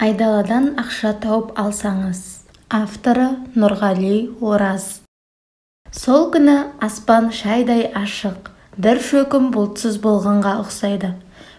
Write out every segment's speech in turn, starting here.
Айдаладан ақша тауып алсаңыз. Авторы Нұрғали Ораз. Сол күні аспан шайдай ашық, бір шөкім бұлтсыз болғанға ұқсайды.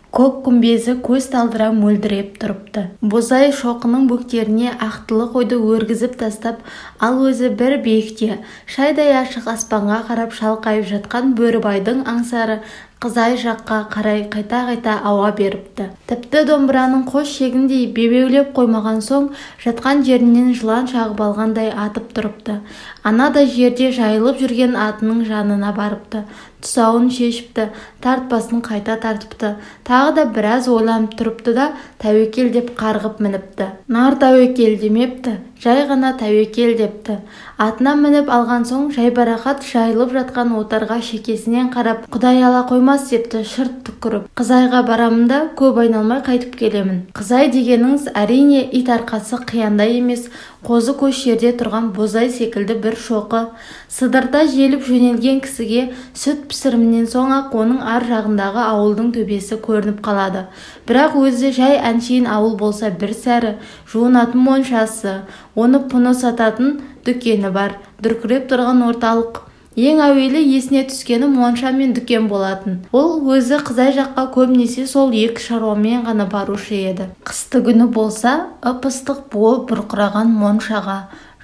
Көк күмбезі көз талдыра мөлдіреп тұрыпты. Бозай шоқының бөктеріне ақтылы қойды өргізіп тастап, ал өзі бір биікте, шайдай ашық аспанға қарап шалқайып жатқан Бөрібайдың аңсары Қызай жаққа қарай қайта-қайта ауа беріпті. Тіпті домбыраның қос шегіндей бебеулеп қоймаған соң, жатқан жерінен жылан шағып алғандай атып тұрыпты. Анадай жерде жайылып жүрген атының жанына барыпты. Тұсауын шешіпті, тартпасын қайта тартыпты. Тағы да біраз ойланып тұрыпты да, тәуекел деп қарғып мініпті. Нар тәуекел демепті, жай ғана тәуекел депті. Атына мініп алған соң жайбарақат жайылып жатқан отарға шекесінен қарап, Құдай ала қоймас депті шырт түкіріп. Қызайға барамын да көп айналмай қайтып келемін. Қызай дегеніңіз әрине ит арқасы қияндай емес, қозы көш жерде тұрған бозай секілді бір шоқы. Сыдырта желіп жөнелген кісіге сүт пісірімінен соң-ақ оның ар жағындағы ауылдың төбесі көрініп қалады. Бірақ өзі жай әншейін ауыл болса бір сәрі, жуынатын моншасы, оны пұны сататын дүкені бар, дүркіреп тұрған орталық. Ең әуелі есіне түскені монша мен дүкен болатын. Ол өзі Қызай жаққа көбінесе сол екі шаруамен ғана барушы еді. Қысты күні болса, ып-ыстық буы бұрқыраған моншаға,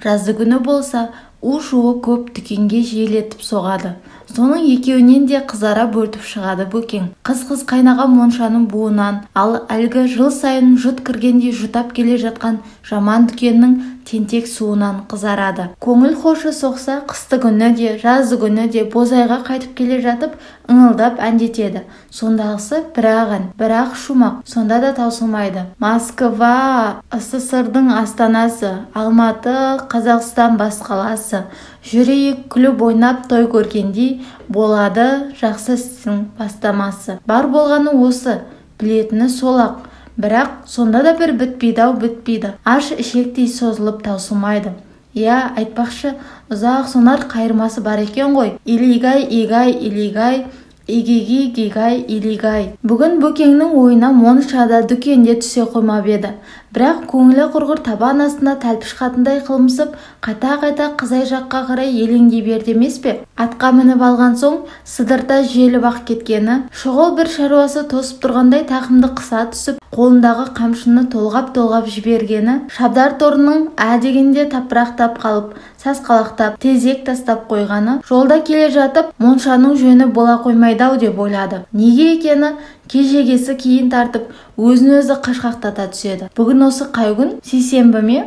жазы күні болса, у-шуы көп дүкенге жиелетіп соғады. Соның екеуінен де қызара бөртіп шығады Бөкең. Қыз-қыз қайнаған моншаның буынан, ал әлгі жыл сайын жұт кіргендей жұтап келе жатқан жаман дүкеннің тентек суынан қызарады. Көңіл хошы соқса, қысты күні де, жазы күні де бозайға қайтып келе жатып, ыңылдап әндетеді. Сондағысы бір-ақ ән, бір-ақ шумақ, сонда да таусылмайды. Москва, СССР-дің астанасы, Алматы, Қазақстан бас қаласы. Жүрейік күліп ойнап той көргендей болады жақсы істің бастамасы. Бар болғаны осы, білетіні сол-ақ. Бірақ сонда да бір бітпейді-ау бітпейді. Аш ішектей созылып таусылмайды. Иә, айтпақшы, ұзақ сонар қайырмасы бар екен ғой. Илигай, игай, илигай, игиги, гигай, илигай. Бүгін Бөкеңнің ойына моншада, дүкенде түсе қоймап еді. Бірақ көңілі құрғыр табан астына тәлпіш қатындай қылмысып, қайта-қайта Қызай жаққа қарай елеңдей берді емес пе? Атқа мініп алған соң сыдырта желіп-ақ кеткені, шұғыл бір шаруасы тосып тұрғандай тақымды қыса түсіп, қолындағы қамшыны толғап-толғап жібергені, шабдар торының ә дегенде тапырақтап қалып, сасқалақтап, тезек тастап қойғаны, жолда келе жатып, моншаның жөні бола қоймайды-ау деп ойлады. Неге екені кежегесі кейін тартып, өзін-өзі қашқақтата түседі. Бүгін осы қай күн? Сейсенбі ме?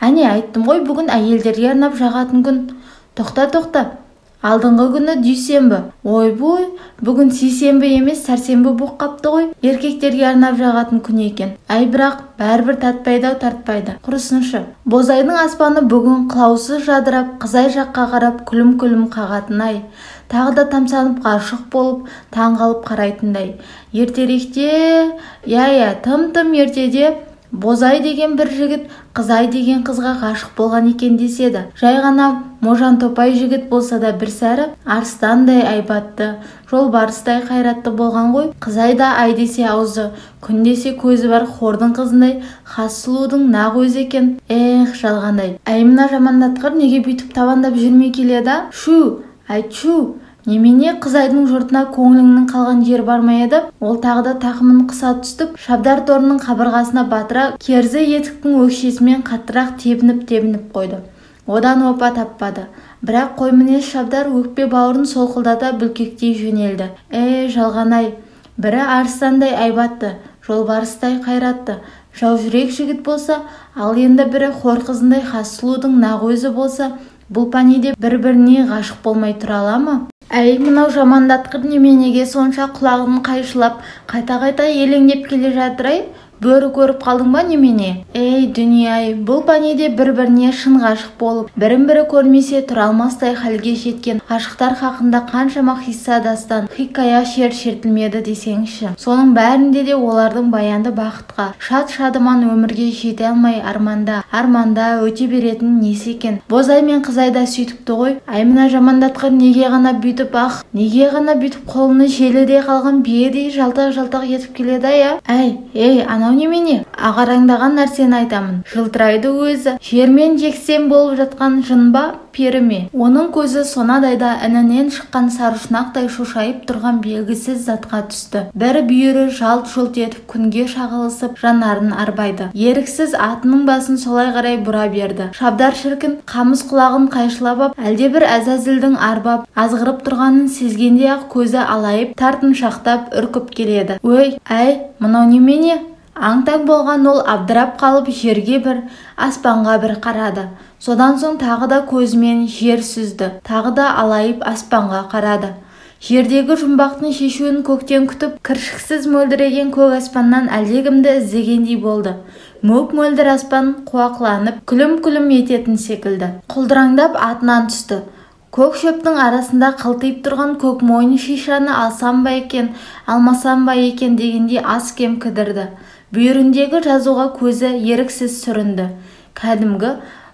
Әне, айттым ғой, бүгін әйелдерге арнап жағатын күн. Тоқта, тоқта. Алдыңғы күні дүйсенбі. Ойбой, бүгін сейсенбі емес, сәрсенбі боп қапты ғой. Еркектерге арнап жағатын күн екен. Әй, бірақ бәрібір татпайды-ау, тартпайды. Құрысыншы. Бозайдың аспаны бүгін қылаусыз жадырап, Қызай жаққа қарап күлім-күлім қағатын ай. Тағы да тамсанып ғашық болып, таңғалып қарайтындай. Ертеректе, иә-иә, тым-тым ертеде Бозай деген бір жігіт Қызай деген қызға ғашық болған екен деседі. Жай ғана можан топай жігіт болса да бір сәрі арыстандай айбатты, жолбарыстай қайратты болған ғой. Қызай да ай десе аузы, күн десе көзі бар хордың қызындай хас сұлудың нақ өзі екен. Эх, жалғандай. Әй, мына жамандатқыр неге бүйтіп табандап жүрмей келеді? Шу, айтшу. Немене Қызайдың жұртына көңіліңнің қалған жері бар ма еді? Ол тағы да тақымын қыса түсіп, шабдар торының қабырғасына батыра керзі етіктің өкшесімен қаттырақ тебініп-тебініп қойды. Одан опа таппады. Бірақ қой мінез шабдар өкпе бауырын солқылдата бүлкектей жөнелді. Эй, жалғанай, бірі арыстандай айбатты, жолбарыстай қайратты, жаужүрек жігіт болса, ал енді бірі хор қызындай хас сұлудың нақ өзі болса, бұл пәниде бір-біріне ғашық болмай тұра ала ма? Әй, мынау жамандатқыр неменеге сонша құлағын қайшылап, қайта-қайта елеңдеп келе жатыр-ай? Бөрі көріп қалдың ба немене? Ей, дүние-ай, бұл пәниде бір-біріне шын ғашық болып, бірін-бірі көрмесе тұра алмастай халге жеткен ғашықтар хақында қаншама қисса дастан, хикая шер шертілмеді десеңізші. Соның бәрінде де олардың баянды бақытқа, шат-шадыман өмірге жете алмай арманда, арманда өте беретін несі екен? Бозай мен Қызай да сөйтіпті ғой. Әй, мына жамандатқыр неге ғана бүйтіп ақ, неге ғана бүйтіп қолыны желіде қалған биедей жалтақ-жалтақ етіп келеді-ай, а? Әй, ей, ана Мынау немене? Ағараңдаған нәрсені айтамын. Жылтырайды өзі. Жермен жексен болып жатқан жын ба, пері ме? Оның көзі сонадайда інінен шыққан сарышұнақтай шошайып тұрған белгісіз затқа түсті. Бір бүйірі жалт-жұлт етіп күнге шағылысып жанарын арбайды. Еріксіз атының басын солай қарай бұра берді. Шабдар шіркін қамыс құлағын қайшылап ап, әлдебір әзәзілдің арбап, азғырып тұрғанын сезгенде-ақ көзі алайып, тартыншақтап үркіп келеді. Өй, әй, мынау немене? Аң-таң болған ол абдырап қалып жерге бір, аспанға бір қарады. Содан соң тағы да көзімен жер сүзді, тағы да алайып аспанға қарады. Жердегі жұмбақтың шешуін көктен күтіп, кіршіксіз мөлдіреген көк аспаннан әлдекімді іздегендей болды. Мөп-мөлдір аспан қуақыланып, күлім-күлім ететін секілді. Құлдыраңдап атынан түсті. Көк шөптің арасында қылтиып тұрған көк мойын шишаны алсам ба екен, алмасам ба екен дегендей аз-кем кідірді. Бүйіріндегі жазуға көзі еріксіз сүрінді. Кәдімгі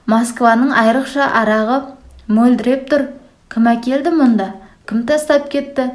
Москваның айрықша арағы мөлдіреп тұр. Кім әкелді мұнда? Кім тастап кетті?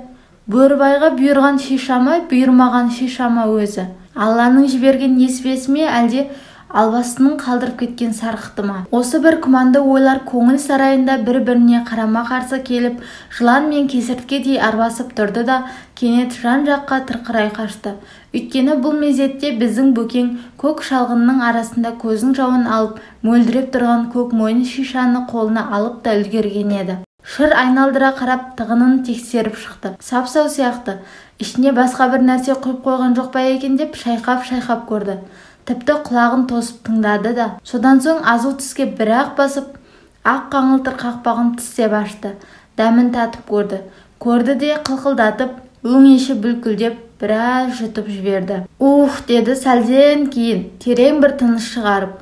Бөрібайға бұйырған шиша ма, бұйырмаған шиша ма өзі? Алланың жіберген несібесі ме, әлде албастының қалдырып кеткен сарқыты ма? Осы бір күмәнді ойлар көңіл сарайында бір-біріне қарама-қарсы келіп, жылан мен кесірткедей арбасып тұрды да, кенет жан-жаққа тырқырай қашты. Өйткені бұл мезетте біздің Бөкең көк шалғынның арасында көздің жауын алып, мөлдіреп тұрған көк мойын шишаны қолына алып та үлгерген еді. Шыр айналдыра қарап тығынын тексеріп шықты. Сап-сау сияқты. Ішіне басқа бір нәрсе құйып қойған жоқ па екен деп шайқап-шайқап көрді. Тіпті құлағын тосып тыңдады да. Содан соң азу тіске бір-ақ басып, ақ қаңылтыр қақпағын тістеп ашты. Дәмін татып көрді. Көрді де қылқылдатып, өңеші бүлкілдеп, біраз жұтып жіберді. Ух, деді сәлден кейін, терең бір тыныс шығарып.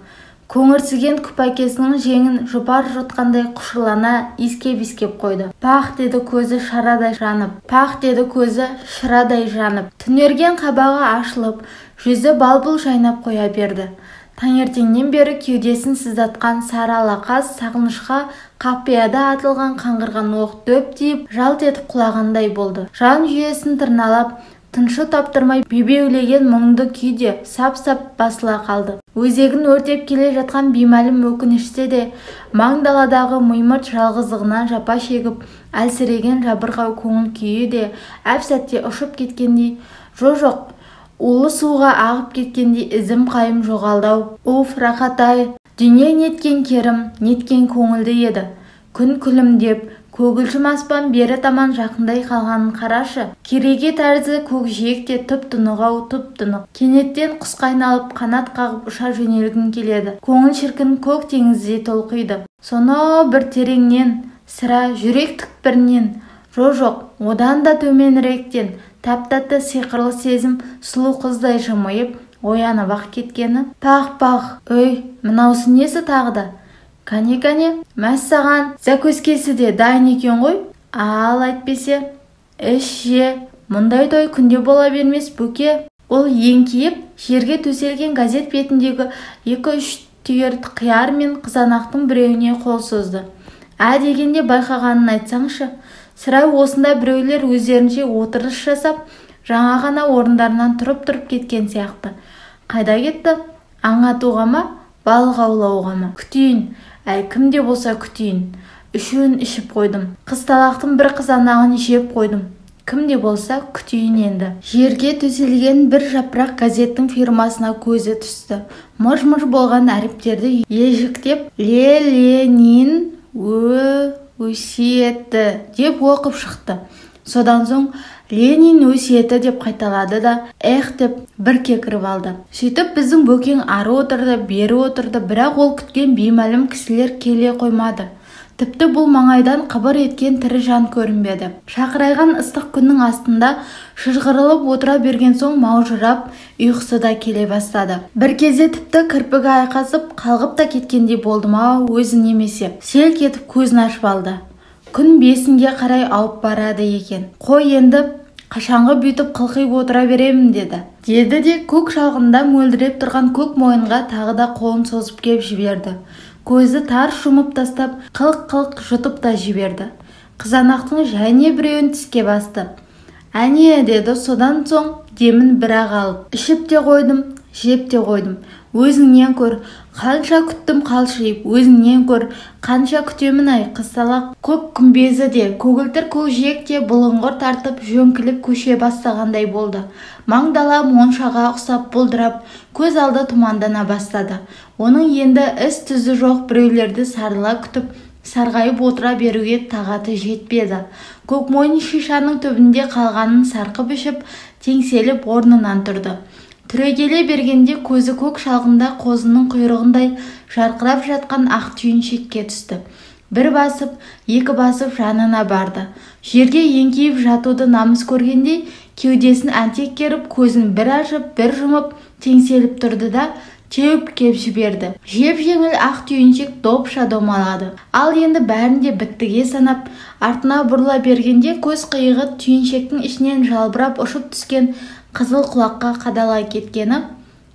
Көңірсіген күпәкесінің жеңін жұпар жұтқандай құшырлана иіскеп-иіскеп қойды. Пах деді көзі шарадай жанып. Пах деді көзі шырадай жанып. Түнерген қабағы ашылып, жүзі балбұл жайнап қоя берді. Таңертеңнен бері кеудесін сыздатқан сары алақаз сағынышқа қапияда атылған қаңғырған оқ дөп тиіп, жалт етіп құлағандай болды. Жан жүйесін тырналап, тыншы таптырмай бебеулеген мұңды күй де сап-сап басыла қалды. Өзегін өртеп келе жатқан беймәлім өкініште де, маң даладағы мимырт жалғыздығынан жапа шегіп, әлсіреген жабырқау көңіл күйі де әп-сәтте ұшып кеткендей, жо-жоқ, улы суға ағып кеткендей ізім қайым жоғалды-ау. Уф, рахат-ай, дүние неткен керім, неткен көңілді еді. Күн күлімдеп, көгілжім аспан бері таман жақындай қалғанын қарашы. Кереге тәрізді көкжиек те тұп-тұнық-ау, тұп-тұнық. Кенеттен құсқа айналып, қанат қағып ұша жөнелгің келеді. Көңіл шіркін көк теңіздей толқиды. Сонау бір тереңнен, сірә жүрек түкпірінен, жо-жоқ, одан да төменіректен тәп-тәтті сиқырлы сезім сұлу қыздай жымиып, оянып-ақ кеткені. Пах-пах, өй, мынаусы несі тағы да? Кәне-кәне, мәссаған, зәкөскесі де дайын екен ғой. Ал әйтпесе, іш же, мұндай той күнде бола бермес, Бөке. Ол еңкейіп, жерге төселген газет бетіндегі 2-3 түйір қияр мен қызанақтың біреуіне қол созды. Ә дегенде байқағанын айтсаңшы. Сірә осында біреулер өздерінше отырыс жасап, жаңа ғана орындарынан тұрып-тұрып кеткен сияқты. Қайда кетті? Аң атуға ма, балық аулауға ма? Күтейін, әй, кім де болса күтейін. Үшеуін ішіп қойдым. Қызталақтың бір қызанағын жеп қойдым. Кім де болса күтейін енді. Жерге төселген бір жапырақ газеттің фирмасына көзі түсті. Мыж-мыж болған әріптерді ежіктеп, Ленин өсиеті деп оқып шықты. Содан соң Ленин өсиеті деп қайталады да, эх деп бір кекіріп алды. Сөйтіп біздің Бөкең ары отырды, бері отырды, бірақ ол күткен беймәлім кісілер келе қоймады. Тіпті бұл маңайдан қыбыр еткен тірі жан көрінбеді. Шақырайған ыстық күннің астында шыжғырылып отыра берген соң маужырап, ұйқысы да келе бастады. Бір кезде тіпті кірпігі айқасып, қалғып та кеткендей болды ма өзі немесе. Селк етіп көзін ашып алды. Күн бесінге қарай ауып барады екен. Қой енді қашанғы бүйтіп қылқиып отыра беремін деді. Деді де көк шалғында мөлдіреп тұрған көк мойынға тағы да қолын созып кеп жіберді. Көзі тарс жұмып тастап, қылқ-қылқ жұтып та жіберді. Қызанақтың және біреуін тіске басты. Әне, деді содан соң демін бір-ақ алып. Ішіп те қойдым, Жеп те қойдым. Өзіңнен көр, қанша күттім қалшиып, өзіңнен көр, қанша күтемін ай, қызсалақ. Көк күмбезі де, көгілдір көкжиек те бұлыңғыр тартып, жөңкіліп көше бастағандай болды. Маң дала моншаға ұқсап бұлдырап, көз алды тұмандана бастады. Оның енді із-түзі жоқ біреулерді сарыла күтіп, сарғайып отыра беруге тағаты жетпеді. Көкмойын шишаның түбінде қалғанын сарқып ішіп, теңселіп орнынан тұрды. Түрегеле бергенде көзі көк шалғында қозының құйрығындай жарқырап жатқан ақ түйіншекке түсті. Бір басып, екі басып жанына барды. Жерге еңкейіп жатуды намыс көргендей, кеудесін әнтек керіп, көзін бір ашып, бір жұмып, теңселіп тұрды да, теуіп кеп жіберді. Жеп-жеңіл ақ түйіншек допша домалады. Ал енді бәрін де біттіге санап, артына бұрыла бергенде көз қиығы түйіншектің ішінен жалбырап ұшып түскен қызыл құлаққа қадала кеткені,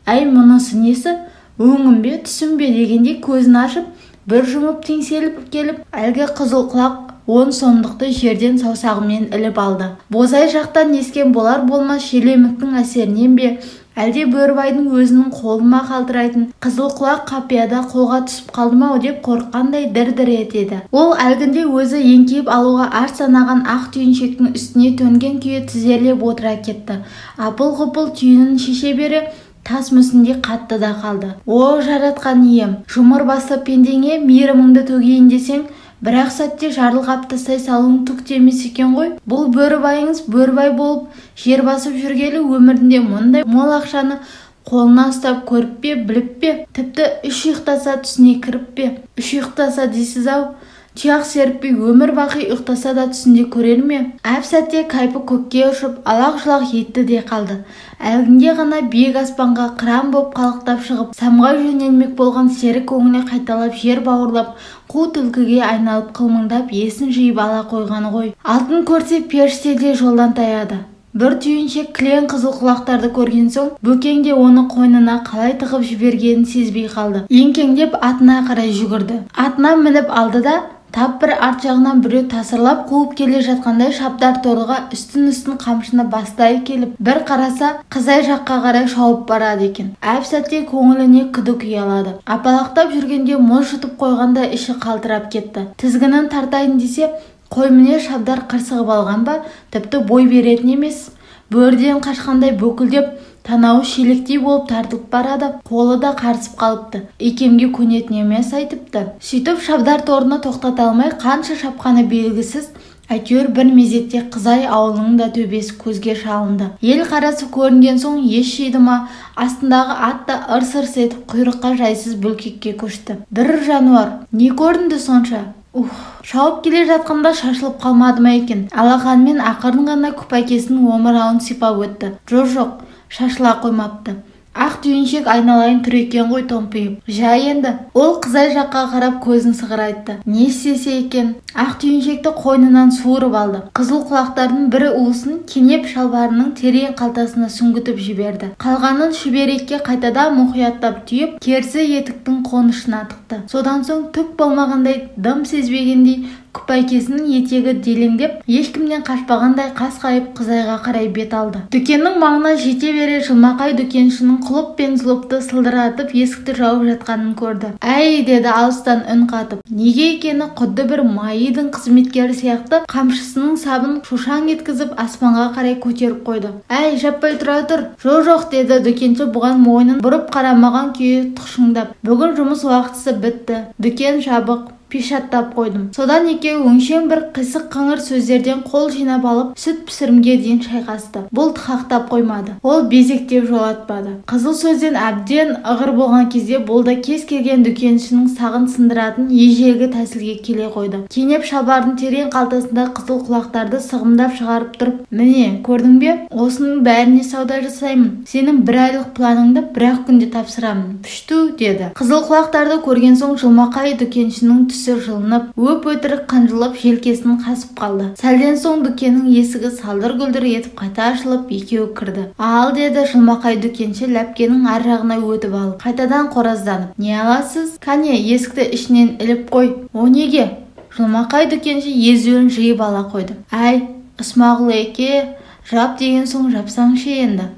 әй мұнысы несі, өңім бе, түсім бе дегенде көзін ашып, бір жұмып теңселіп келіп, әлгі қызыл құлақ 10 сомдықты жерден саусағымен іліп алды. Бозай жақтан ескен болар болмас желеміктің әсерінен бе, әлде Бөрібайдың өзінің қолыма қалтырайтын қызыл құлақ қапияда қолға түсіп қалдым-ау деп қорыққандай дір-дір етеді. Ол әлгінде өзі еңкейіп алуға ар санаған ақ түйіншектің үстіне төнген күйі тізерлеп отыра кетті. Апыл-ғұпыл түйінін шеше бере тас мүсіндей қатты да қалды. О, жаратқан ием, жұмыр басты пендеңе мейіріміңді төгейін десең, бірақ сәтте жарылғап тастай салуың түк те емес екен ғой. Бұл Бөрібайыңыз Бөрібай болып жер басып жүргелі өмірінде мұндай мол ақшаны қолына ұстап көріп пе, біліп пе, тіпті үш ұйықтаса түсіне кіріп пе? Үш ұйықтаса дейсіз-ау, тұяқ серіппей өмір бақи ұйықтаса да түсінде көрер ме? Әп сәтте кайпы көкке ұшып, алақ-жұлақ етті де қалды. Әлгінде ғана биік аспанға қыран боп қалықтап шығып, самға жөнелмек болған сері көңілі қайталап жер бауырлап, қу түлкіге айналып қылмыңдап есін жиып ала қойғаны ғой. Алтын көрсе періште де жолдан таяды. Бір түйіншек кілең қызыл құлақтарды көрген соң, Бөкең де оны қойнына қалай тығып жібергенін сезбей қалды. Еңкеңдеп атына қарай жүгірді. Атына мініп алды да, тап бір арт жағынан біреу тасырлап қуып келе жатқандай шабдар торыға үстін-үстін қамшыны бастай келіп, бір қараса, Қызай жаққа қарай шауып барады екен. Әп сәтте көңіліне күдік ұялады. Апалақтап жүргенде мұз жұтып қойғанда іші қалтырап кетті. Тізгінін тартайын десе, қой міне шабдар қырсығып алған ба, тіпті бой беретін емес. Бөріден қашқандай бүкілдеп, танауы шелектей болып тартылып барады, қолы да қарысып қалыпты. Икемге көнетін емес айтыпты. Сөйтіп шабдар торыны тоқтата алмай қанша шапқаны белгісіз, әйтеуір бір мезетте Қызай ауылының да төбесі көзге шалынды. Ел қарасы көрінген соң ес жиды ма, астындағы ат та ырс-ырс етіп құйрыққа жайсыз бүлкекке көшті. Бір жануар, не көрінді сонша? Ух, шауып келе жатқанда шашылып қалмады ма екен? Алақанымен ақырын ғана күпәкесінің омырауын сипап өтті. Жоқ, шашыла қоймапты. Ақ түйіншек айналайын тұр екен ғой томпиып. Жай енді. Ол Қызай жаққа қарап көзін сығырайтты. Не істесе екен? Ақ түйіншекті қойнынан суырып алды. Қызыл құлақтардың бірі уысын кенеп шалбарының терең қалтасына сүңгітіп жіберді. Қалғанын шүберекке қайтадан мұқияттап түйіп, керзі етіктің қонышына тықты. Содан соң түк болмағандай, дым сезбегендей күпәйкесінің етегі делеңдеп, ешкімнен қашпағандай қасқайып Қызайға қарай бет алды. Дүкеннің маңына жете бере Жылмақай дүкеншінің құлып пен зұлыпты сылдыратып есікті жауып жатқанын көрді. Әй, деді алыстан үн қатып. Неге екені құдды бір майидың қызметкері сияқты қамшысының сабын шошаң еткізіп аспанға қарай көтеріп қойды. Әй, жаппай тұра тұр. Жоқ, деді дүкенші бұған мойнын бұрып қарамаған күйі тұқшыңдап. Бүгін жұмыс уақытысы бітті. Дүкен жабық. Пешаттап қойдым. Содан екеуі өңшең бір қисық қыңыр сөздерден қол жинап алып, сүт пісірімге дейін шайқасты. Бұл тықақтап қоймады. Ол безектеп жолатпады. Қызыл сөзден әбден ығыр болған кезде бұл да кез келген дүкеншінің сағын сындыратын ежелгі тәсілге келе қойды. Кенеп шалбардың терең қалтасында қызыл құлақтарды сығымдап шығарып тұрып, міне, көрдің бе? Осының бәріне сауда жасаймын. Сенің бір айлық планыңды бір-ақ күнде тапсырамын. Пүшту, деді. Қызыл құлақтарды көрген соң Жылмақай дүкеншінің түсі жылынып, өп-өтірік қынжылып желкесін қасып қалды. Сәлден соң дүкеннің есігі салдыр-гүлдір етіп қайта ашылып, екеуі кірді. Ал, деді Жылмақай дүкенші ләпкенің ар жағына өтіп алып, қайтадан қоразданып. Не аласыз? Кәне, есікті ішінен іліп қой. О неге? Жылмақай дүкенші езуін жиып ала қойды. Әй, Ысмағұл еке, жап деген соң жапсаңшы енді.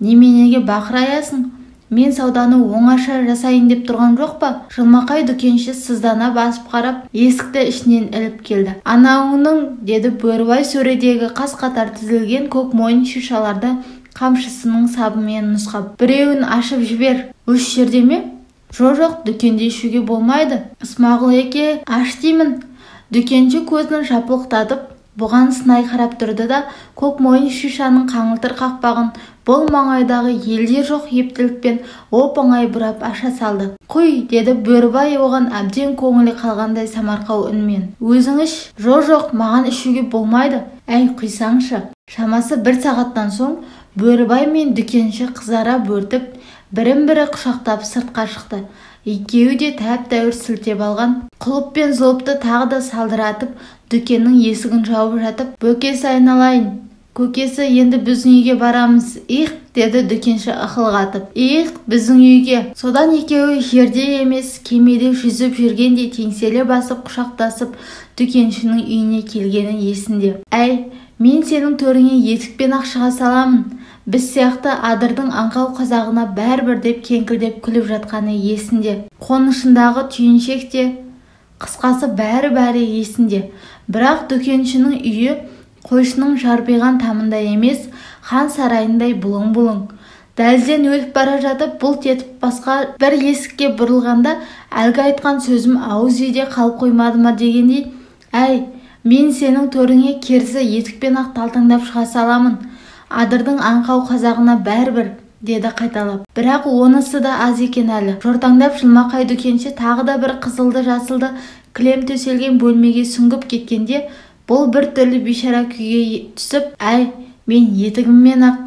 Неменеге бақыраясың? Мен сауданы оңаша жасайын деп тұрған жоқ па? Жылмақай дүкенші сыздана басып қарап, есікті ішінен іліп келді. Анауыңның, деді Бөрібай сөредегі қас-қатар тізілген көк мойын шишаларды қамшысының сабымен нұсқап. Біреуін ашып жібер. Өш жерде ме? Жоқ, дүкенде ішуге болмайды. Ысмағұл еке, аш деймін. Дүкенші көзін жапылықтатып, бұған сынай қарап тұрды да, көк мойын шишаның қаңылтыр қақпағын бұл маңайдағы елде жоқ ептілікпен оп-оңай бұрап аша салды. Құй, деді Бөрібай оған әбден көңілі қалғандай самарқау үнмен. Өзің іш. Жоқ, маған ішуге болмайды. Әй, құйсаңшы. Шамасы бір сағаттан соң Бөрібай мен дүкенші қызара бөртіп, бірін-бірі құшақтап сыртқа шықты. Екеуі де тәп-тәуір сілтеп алған. Құлып пен зұлыпты тағы да салдыратып, дүкеннің есігін жауып жатып, бөкесі айналайын, көкесі, енді біздің үйге барамыз. Их, деді дүкенші ықылғатып. Их, біздің үйге. Содан екеуі жерде емес, кемеде жүзіп жүргендей теңселе басып құшақтасып, дүкеншінің үйіне келгені есінде. Әй, мен сенің төріңе етікпен ақ шыға саламын. Біз сияқты адырдың аңқау қазағына бәрібір деп кеңкілдеп күліп жатқаны есінде. Қонышындағы түйіншек те, қысқасы бәрі-бәрі есінде. Бірақ дүкеншінің үйі қойшының жарбиған тамындай емес, хан сарайындай бұлың-бұлың. Дәлізден өліп бара жатып, бұлт етіп басқа бір есікке бұрылғанда, әлгі айтқан сөзім ауыз үйде қалып қоймады ма дегендей, әй, мен сенің төріңе керісі етікпен ақ талтаңдап шыға саламын. Адырдың аңқау қазағына бәрібір, деді қайталап. Бірақ онысы да аз екен әлі. Жортаңдап жылмақай дүкенші тағы да бір қызылды-жасылды кілем төселген бөлмеге сүңгіп кеткенде, бұл бір түрлі бейшара күйге түсіп, әй, мен етігіммен ақ,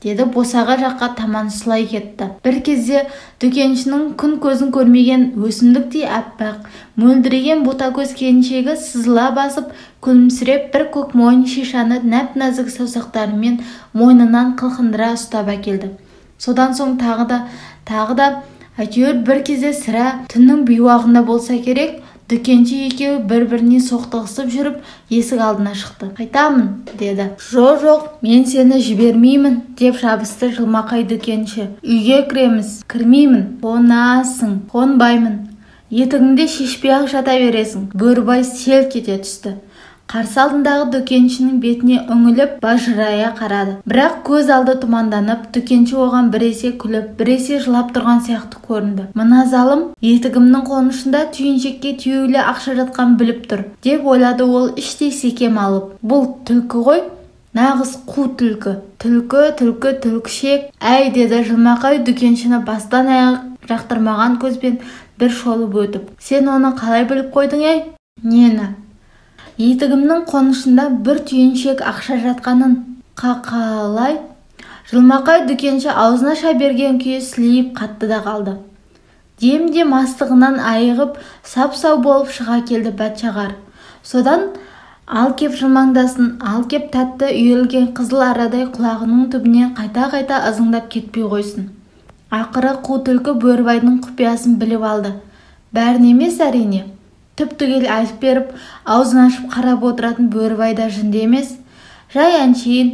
деді босаға жаққа таман сұлай кетті. Бір кезде дүкеншінің күн көзін көрмеген өсімдіктей аппақ, мөлдіреген ботакөз келіншегі сызыла басып, күлімсіреп бір көк мойын шишаны нәп-нәзік саусақтарымен мойнынан қылқындыра ұстап әкелді. Содан соң тағы да әйтеуір бір кезде сірә түннің бейуағында болса керек, дүкенші екеуі бір-біріне соқтығысып жүріп есік алдына шықты. Қайтамын, деді. Жоқ, мен сені жібермеймін, деп жабысты жылмақай дүкенші. Үйге кіреміз. Кірмеймін. Қонасың. Қонбаймын. Етігіңді шешпей-ақ жата бересің. Бөрібай селк ете түсті. Қарсы алдындағы дүкеншінің бетіне үңіліп бажырая қарады. Бірақ көз алды тұманданып, дүкенші оған біресе күліп, біресе жылап тұрған сияқты көрінді. Мына залым етігімнің қонышында түйіншекке түюлі ақша жатқан біліп тұр, деп ойлады ол іштей секем алып. Бұл түлкі ғой, нағыз қу түлкі. Түлкі, түлкі, түлкішек. Әй, деді жылмақай дүкеншіні бастан аяқ жақтырмаған көзбен бір шолып өтіп. Сен оны қалай біліп қойдың, әй? Нені? Етігімнің қонышында бір түйіншек ақша жатқанын. Қақалай? Жылмақай дүкенші аузына ша берген күйі сілейіп қатты да қалды. Демде мастығынан айығып, сап-сау болып шыға келді бәтшағар. Содан ал кеп жылмаңдасын, ал кеп тәтті үйірілген қызыл арадай құлағының түбінен қайта-қайта ызыңдап кетпей қойсын. Ақыры қу түлкі Бөрібайдың құпиясын біліп алды. Бәрін емес әрине. Түп-түгел айтып беріп, аузын ашып қарап отыратын Бөрібай да жынды емес. Жай әншейін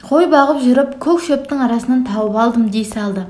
қой бағып жүріп, көк шөптің арасынан тауып алдым дей салды.